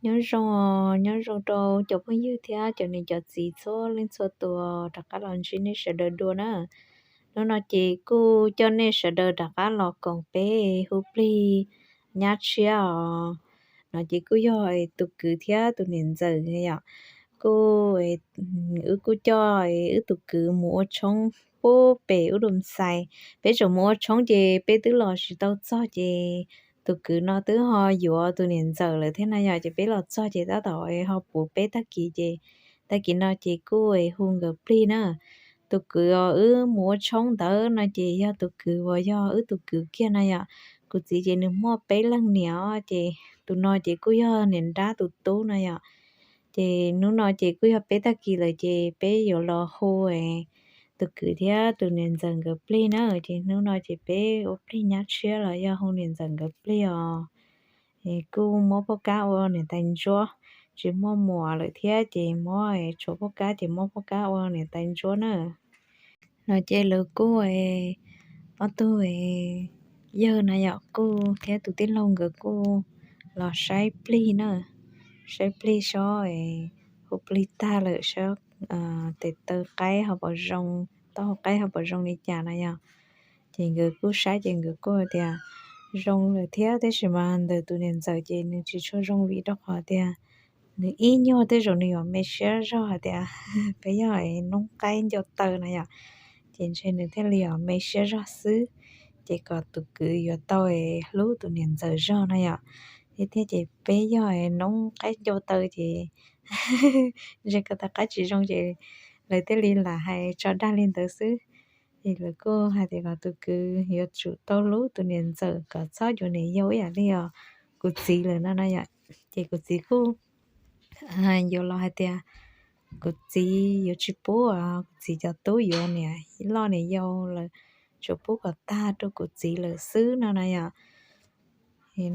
Nyob zoo, nyob zoo rau cov phooj ywg thiab cov niam cov txiv txhua leej txhua tus rov qab los ntsib nej sawv daws dua na. Hnub no ces kuj coj nej sawv daws rov qab los koom peb hu plig nyab tshiab os. No ces kuj yog tus kwv thiab tus niam ntxawm yom. Kuj, wb kuj coj wb tus kwv mus ua tshoob pub pem ub Dum Xais. Peb tseem mus ua tshoob ces peb twb los tsis tau txog ces tus kwv no twb ho yuav tus niam ntxawm lawm thiab na yom. Ces peb los txog ces tab tom ho puv peb tag kis ces tag kis no ces kuj hu nkawd plig na. Tus kwv uas wb mus ua tshoob ntawd no ces yog tus kwv uas yog wb tus kwv kiag na yom. Kuv txiv ces nws muaj peb leeg niam os, ces tus no ces kuj yog niam nrab tus tub na yom. Ces hnub no ces kuj yog peb tag kis lawm ces peb yuav los hu tus kwv thiab tus niam ntxawm nkawd plig na. Ces hnub no ces peb ua plig nyab tshiab los yog hu niam ntxawm nkawd plig os. Kuj muab poj kab ua niam tais ntsuab, tsis muaj muam lawm thiab ces muab tshuav poj kab ces muab poj kab ua niam tais ntsuab na. No ces lawv kuj, ob tug yawg na yom, kuj thiab tus tij laug nkawd kuj los saib plig na, saib plig saib hu plig tag lawm saib tes taw qaib ho puas zoo, taub hau qaib ho puas zoo li cas na yom. Ces nkawd kuj saib ces nkawd kuj tias zoo lawm thiab, tab sis mas ntawm tus niam ntxawm ces nws tsis tshua zoo vim rau qhov tias nws ib nyuag tej zaum nws yuav me siab zog hais tias peb yog noob qaib ncau taw na yom, ces ntshe nws thiaj li yuav me siab zog xwb. Ces kom tus kwv yuav tau hlub tus niam ntxawm zog na yom. Thiab ces peb yog noob qaib ncau taw ces ntshe ko taw qaib tsis zoo ces lawv thiaj li lam hais tso dag li ntawd xwb. Ces lawv kuj hais tias kom tus kwv yuav tsum tau hlub tus niam ntxawm kom txhob yuav niam yau ib yam li os kuv txiv lawm no na yom. Ces kuv txiv kuj yuav los hais tias kuv txiv yuav tsis pub kuv txiv cov tub yuav niam loj niam yau lawm, tsuas pub kom tag rau kuv txiv lawm xwb no na yom.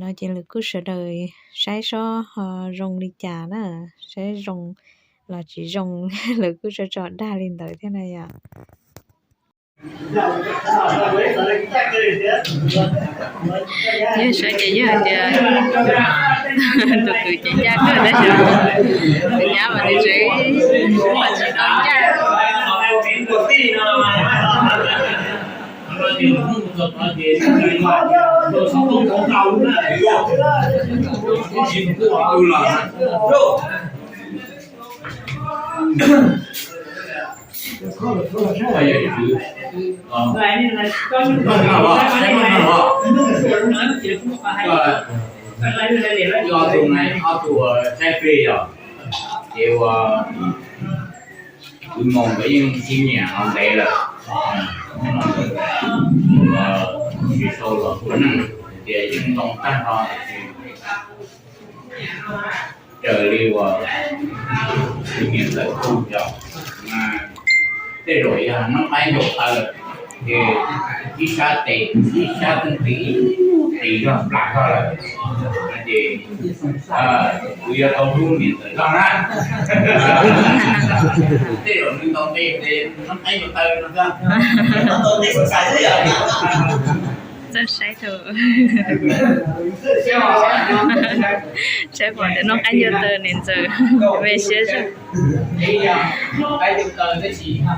No ces lawv kuj sawv daws saib sob ho zoo li cas na, saib zoo los tsis zoo, lawv kuj tso tso dag li ntawd thiab na yom. Yog saib ces yog hais tias tus kwv ces ncaj kawg tab sis tus nyab mas nws tseem ho tsis tau ncaj. Ob tug, ob tug saib plig yog ces ua kwv Moos nkawd yeej tsis nyiam los ntev lawm. Tsis tau los ua neej tias yeej ntoo tag nrho, raws li uas kwv Moos ntawm kuj yog, tej zaum yog noob qaib ncau taw ces ib sab tes ib sab twb qis, qis zog plam zog lawm. Ces kuv yuav tau hlub niam ntxawm zog na. Tej zaum nws ntaus nqi ces noob qaib ncau taw no. Txawj saib tau, saib pom tias noob qaib ncau taw niam ntxawm me siab zog. Los yog kuv txiv na.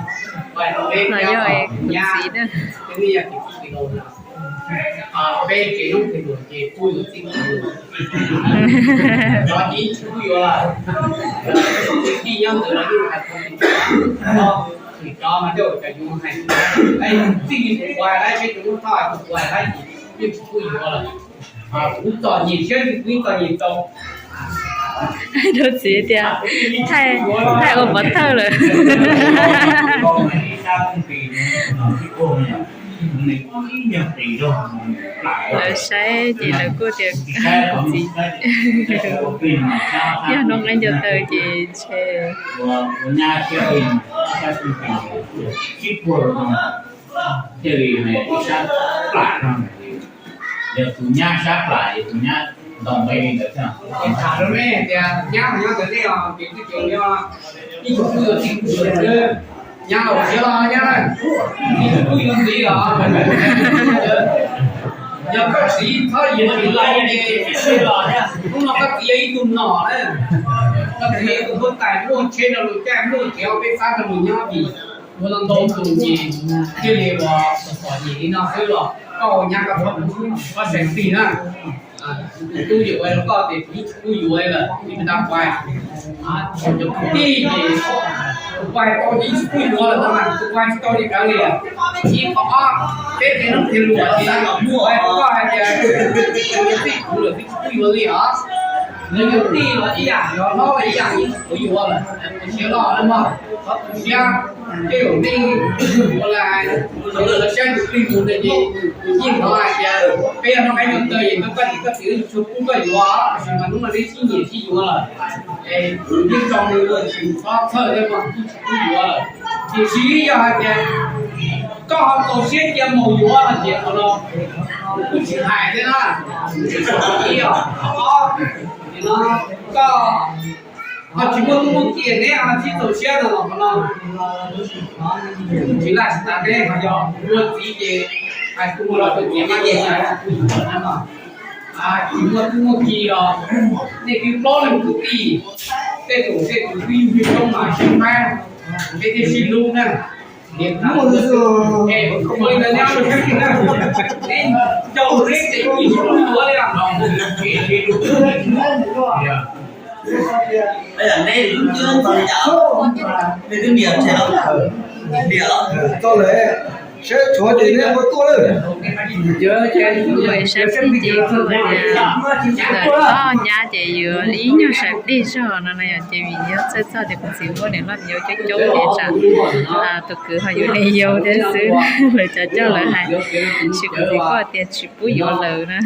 Peb ces noob txij ces kuj yuav txij, cov ib kuj yuav, tij nyob ntawd los yeej hais tau, tsis cov mas cov yuav hais, txij ua lawm peb tus lub thoj ua lawm ces yeej tsis kuj yuav lawm. Kuv txom nyem siab kuv txom nyem tau. Rau txiv tias thaij ua pov thawj lawm. Lawv saib ces lawv kuj tias txiv, yog noob qaib ncau taw ces ntshe thiaj li sab plam no, yog tus nyab sab plam es tus nyab ntaus nqi li ntawd thiab. Tham rau nej tias nyab mas nyob ntawm nej os, ces twb tseem yog ib tug tub yuav txij kuv xwb, nyab los siab los nyab na, ib tug tub yuav ntxiv los. Yog koj txiv txhob yuav txiv los ces hnub no koj txiv yog ib tug nom na, koj txiv yog ib tug huab tais muaj tsheb rau luag caij, muaj tsev peb fab rau luag nyob vim ua no ntau tus ces thiaj li ua pom pom yim li no xwb los koj ua nyab koj txhob, koj sai plig na. Tus tub yuav ua rau koj ces kuv yeej tsis pub yuav lawm, ib ntag pais. Cov kwv tij ces tus pais tau ces yeej tsis pub yuav lawm, tus pais tsis tau ces kav liam. Ib qhov ob, peb tias no tias luag ces muaj koj hais tias txij kuv lawm twb tsis pub yuav li os. Lawv yog tij los ib yam, yog hlob los ib yam, yeej tsis pub yuav lawm. Ua siab loj na mog, qhov tu siab, tej zaum nej ua lawv saib tus plig mus ntawd ces yeej hnov hais tias peb yog noj qaib noj tawv es koj niam koj txiv tsis pub koj yuav, tab sis mas hnub no nej sib nyiam sib yuav lawm. Es yeej tso mus ua tsis txhob txhawj thiab mas kuj tsis pub yuav lawm. Tiam sis yog hais tias koj ho txaus siab cia mus yuav no ces qhov no kuj tsis hais thiab na. Ib, ob, no koj ho tsis muaj tub muaj ki neb ho sib txaus siab no los qhov no kuj tsis laj tsis tas, neb ho yog ua txiv ces hais kuv mus los rau txiv mab ces tsis muaj tub muaj ki los nej twb plaub leeg kwv tij, tej tus tej tus twb yug yug coob mas sib pab, peb thiaj sib hlub na. Niam tab ua li ntawd neb, neb nco neb ces yeej sib hlub yuav li os. Saib tshuav ces neb ua tuaj lawm. Saib plig ces kuj hais tias ntawm ob nyab ces yuav ib nyuag sai plig zog no na yom, ces vim yog txhawj txog tias kuv txiv muaj niam loj niam yau coob coob ces tsam tus kwv ho yuav niam yau thiab xwb, lawv cov coj lawv hais. Tab sis kuv txiv kuj hais tias tsis pub yuav lawm na.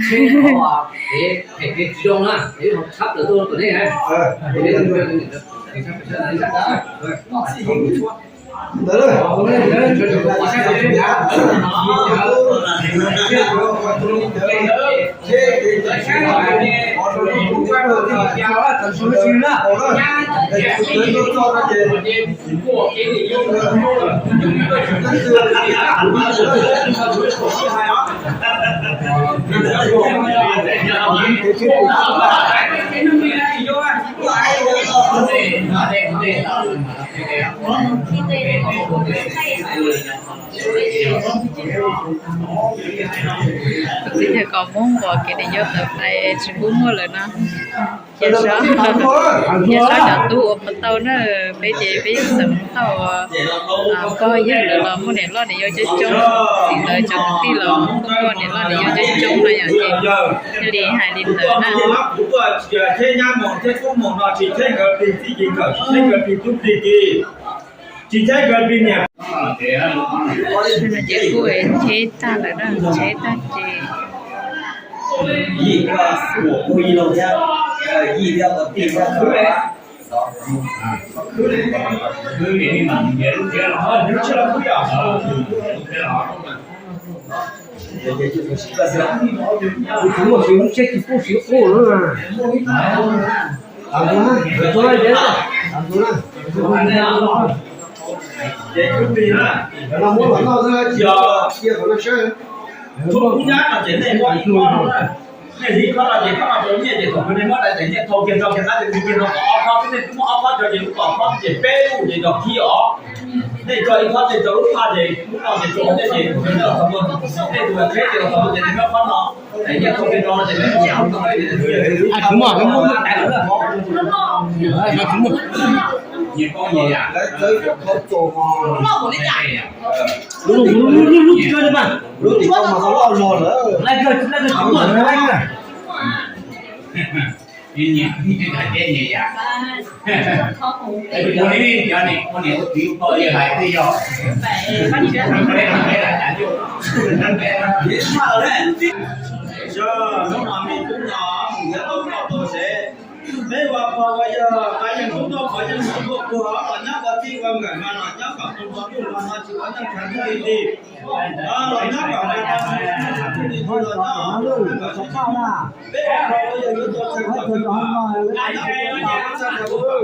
Kuv txiv yog kom Hmoob nquas kev niam yau tawv pais tsis pub muaj lawm no. Ces sab, ces sab cov tub ua pov tau na, peb ces peb yeej xav tau ua pog yawg lawv los muaj niam loj niam yau coob coob, txiv lawv cov kwv tij los muaj niam loj niam yau coob coob no yom, ces thiaj li hais li ntawd na. Ces kuj cheb tag lawm na, cheb tag ces Ces kuv plig na, yog cia kom no saib. Tub nyab no ces nej muab ib khob no na, nej hlib khob no ces khob no rau nyiaj ces thaum kawg nej muab daim nyiaj thau kiag rau kiag qab ces kiag no kom ob khob, twb nej twb muab ob khob rau ces lub tom khob ces peb lub ces nrog khib os. Nej tso ib khob ces rau lub thaj ces lub no ces rau nej ces nej los txog, nej tus tsheb ces los txog ces nej muab khob no, daim nyiaj thau kiag rau no ces nej muab khob no. Hnub no me tub no mus ntiav tau noj tau sev, peb ua pog ua yawg, pab yeej tub tau pog yeej tub tuaj puag los nyob ua tij ua nkawm mas los nyob kom tau tau tuaj los no tsis ua neej tshav ntuj li ti. Los nyob kom nqa tau tsis tshee tshav ntuj li ti los nyob kom tsis tshee. Peb ua pog ua yawg yuav tau tshee kom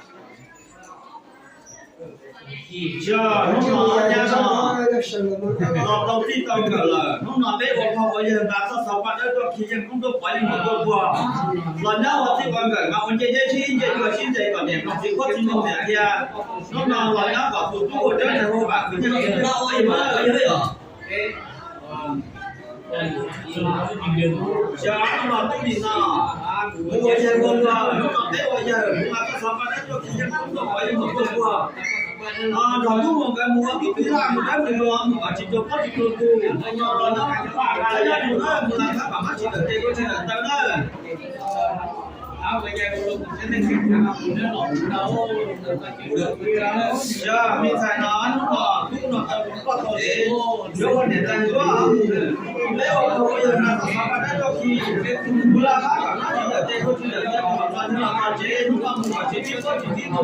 tshee kom, los nyob kom tau tshee kom tshee kom tshee kom tshee kom tshee kom tshee kom tshee kom tshee. Yog hnub no nyab no los tau txij tau nkawm lawm, hnub no peb ua pog ua yawg nqa txoj xov paj dawb tuaj khi yeej koob tuaj pov yeej mus tuaj puag, los nyob ua txij ua nkawm nqa ua ncej deb sib ncej dua sib ntes kom niam kom txiv qhuab txhij nyoog tiag tiag. Hnub no los nyob kom tus tub ua dawb ntseg ua vam kwv tij neej tsa. Xyov hnub no tub nim no, kuv ua yawg ua luag, hnub no peb ua yawg, kuv nqa txoj xov paj dawb tuaj khi yeej koob tuaj pov yeej mus tuaj puag. Nrog lub mus nkawd mus ua tub tub laj mus dawb mus luag mus kom tsis tug pob tsis tug tug, los nyob mus nqa qhab pam mab tsis tawm tes dua tsis tawm taw na. Yog me ntxhais no hnub no tub no tau mus koj tau tsev, yuav ua niam tais yuav mus, peb ua pog ua yawg nqa txoj xov paj dawb tuaj khi, kuv laj qhab pam mab tsis tawm tes dua tsis tawm taw kom txog hnub no txog tsev, hnub no mus kom tsis tib pob tsis tib tug,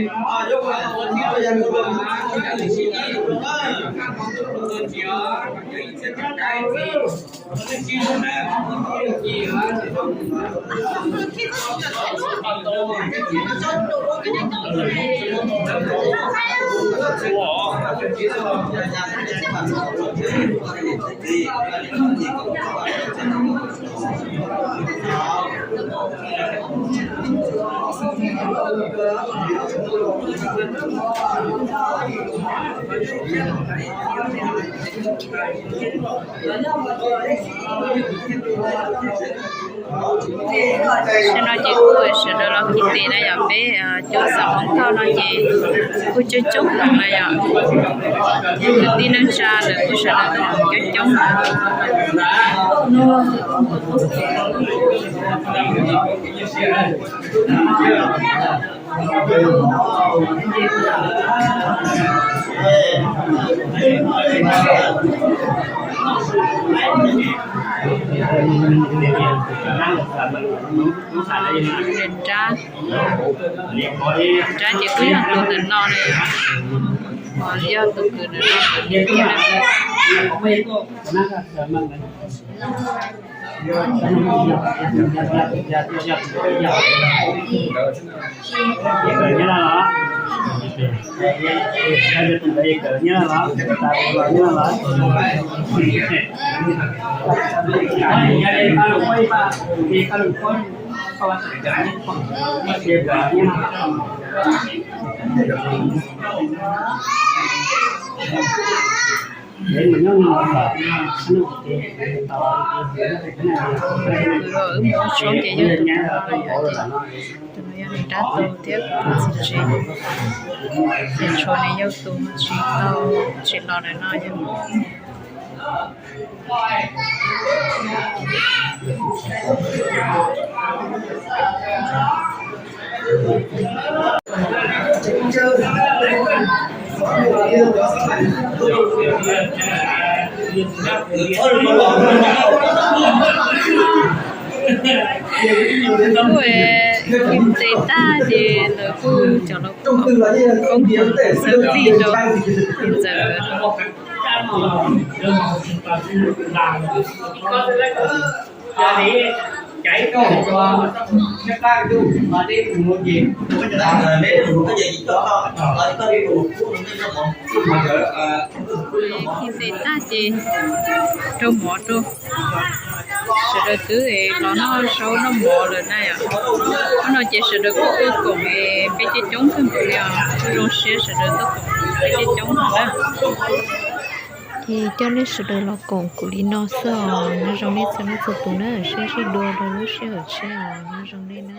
yuav ua ua tub ua yawg ua luag mus txog tsev. Sawv no ces kuj sawv daws los khi tes na yom, peb cov xav ua nkauj no ces kuj coob coob heev na yom. Kwv tij neej tsa lawm kuj sawv daws coob coob na. Rab, rab ces kuj yog tus ntawm no ne, yog tus kwv ntawm no. Wb mus ua tshoob ces yog tus no, tus no yog nws rab tu thiab tus txiv tsev, ces tshuav nws yog tus tsis tau, tsis los lawm no yog. Kuj khi tes tag ces lawv kuj cov laus kuj koob xeeb txij rau tus ntxawm. Khi tes tag ces rau mov rau. Sawv daws twb los noj zaub noj mov lawm na yom. Hnub no ces sawv daws kuj tuaj koom es peb coob coob kawg nkaus li os. Zoo siab sawv daws tuaj koom peb coob coob no na. Ces coj nej sawv daws los koom kuv li no xwb os. Nyob zoo nej txhua leej txhua tus na, sib ntsib dua rau lub sij hawm tshiab os. Nyob zoo nej na.